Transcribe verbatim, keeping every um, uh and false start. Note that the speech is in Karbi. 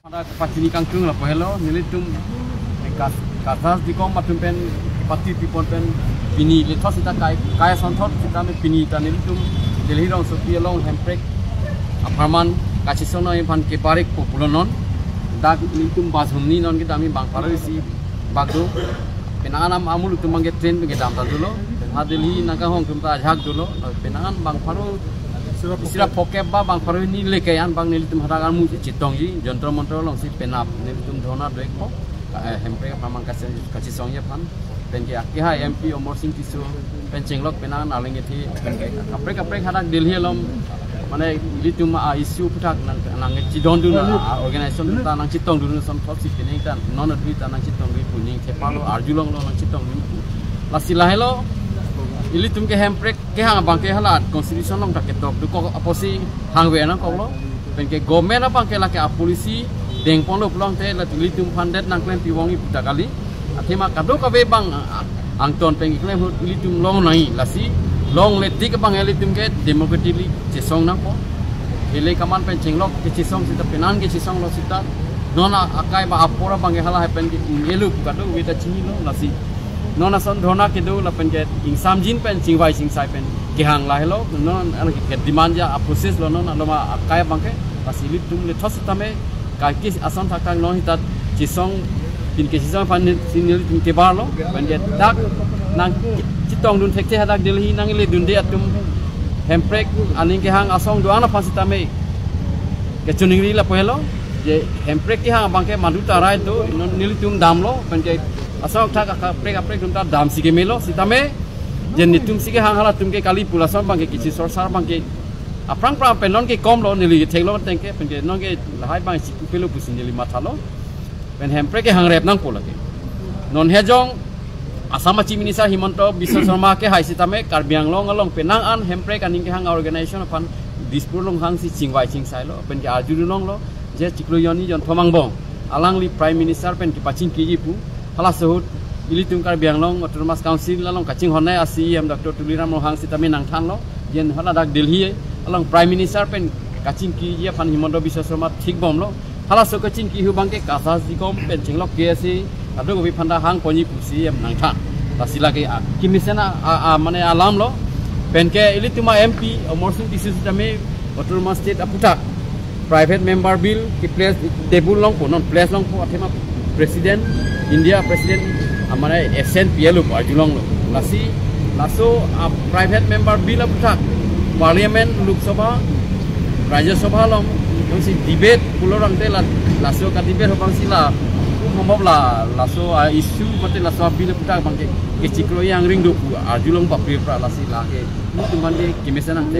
Pada pachini kangtung lapu helo, nelitum kas-, kasas dikom atum pen pati pipon pen pini lethot sita kai, kai asonthot sitame pini ta nelitum Delhi rongsopi along hemprek apharman kachesong nangji aphan kebarik po pulo non. Dak nelitum bus humni non kedam abang pharo isi bak do. Penang an amul atum abangke train abangke dam ta dolo. Ha Delhi nangkahong atum ta ajahak dolo. Penang an abang pharo isi ra phokep ba abang pharo hini le ke an abang nelitum hadak armu chetongji, Jantar Mantar alongsi penap nelitum dhorna do-ikpo. Eh, hemprek apharman kachesong, kachesongji aphan. Penke akehai M P Amarsing Tisso pen chenglok penang an arleng kethe penke kaprek kaprek hadak Delhi along mane ilitum a-issue aphuthak nang, nangchedondun, a-organization ta nangchetongdun asonthotsi penang ta non adui ta nangchetongdun pu ning thepalo arjulonglo nangchetongdun pu. Lasi lahelo ilitum ke hemprek kehang abangke hala constitution along ta ketok dokok apotsi hangve nangkoklo. Penke government abangke lake a-policy dengponlo pulote la ilitum aphan det nangklem piponji pu ta kali. Athema kadokave abang, a-, angton pen keklem ahut ilitum longnangji, lasi longle tik abang ilitum ke democratically chesong nangpo. Ele kaman pen chenglok kechesong sita penang kechesonglo sita. Non a-, akai ba apor abangke halahai pen ke un-elo pu kadokave ta chinilo, lasi non ason dhorna kedo lapen ke ingsamjin pen chingvai chingsai pen kehang lahelo. Non an ke demand ja a-process lo non aloma akai abangke. Lasi ilitum lethot sitame kaike ason thakthak non hitat chesong, pin kechesong aphan si nelitum kebarlo. Penke dak nangchetongdun thekthe hadak Delhi nangledunde atum hemprek aning kehang asong do-an aphan sitame kachiningri lapu helo. Je hemprek kehang abangke madu tarai do, non nelitum damlo, penke asong thak kaprek kaprek atum ta damsi kemelo sitame je netumsi kehang halatum ke kali pu lason abangke kisi sorsar abangke aphrang phrang pen non ke komlo, neli ketheklo tangke, penke non ke lahai abang si kupelo pusi neli mathalo. Pen hemprek kehang rep nangpo lake. Non hejong Assam a-Chief Minister Himanta Biswa Sarma kehai sitame Karbi Anglong along penang an hemprek aning kehang organization aphan Dispur along hangsi chingvai chingsailo, penke arjulonglo, je chiklo jonni jonthom angbong alangli Prime Minister pen kepachingkiji pu. Halaso ahut ilitum Karbi Anglong Autonomous Council along kachinghon-ai a-C E M Doctor Tuliram Ronghang sitame nangthanlo, jen haladak Delhi along Prime Minister pen kachingkiji aphan Himanta Biswa Sarma thikbomlo. Halaso kachingki ahut abangke kasas dikom pen chenglok K S A kadokave aphanta hangponji pu C E M nangthan. Lasi lake a kemesen a, a, a, mane alamlo. Penke ilitum a-M P Amarsing Tisso sitame Autonomous State aphuthak private member bill ke-place table longpo, non place longpo, athema President, India President, a, mane assent pielo pu arjulonglo. Lasi laso a-private member bill aphuthak Parliament, Lok Sabha, Rajya Sabha along, alongsi debate pulo rangte la, laso ka-debate ahut abangsi la, umhomop la, laso a-issue mate laso a-bill aphuthak abangke kechiklo angring do pu arjulong bapri pra lasi lake. Ilitum abangke kemesen nangte.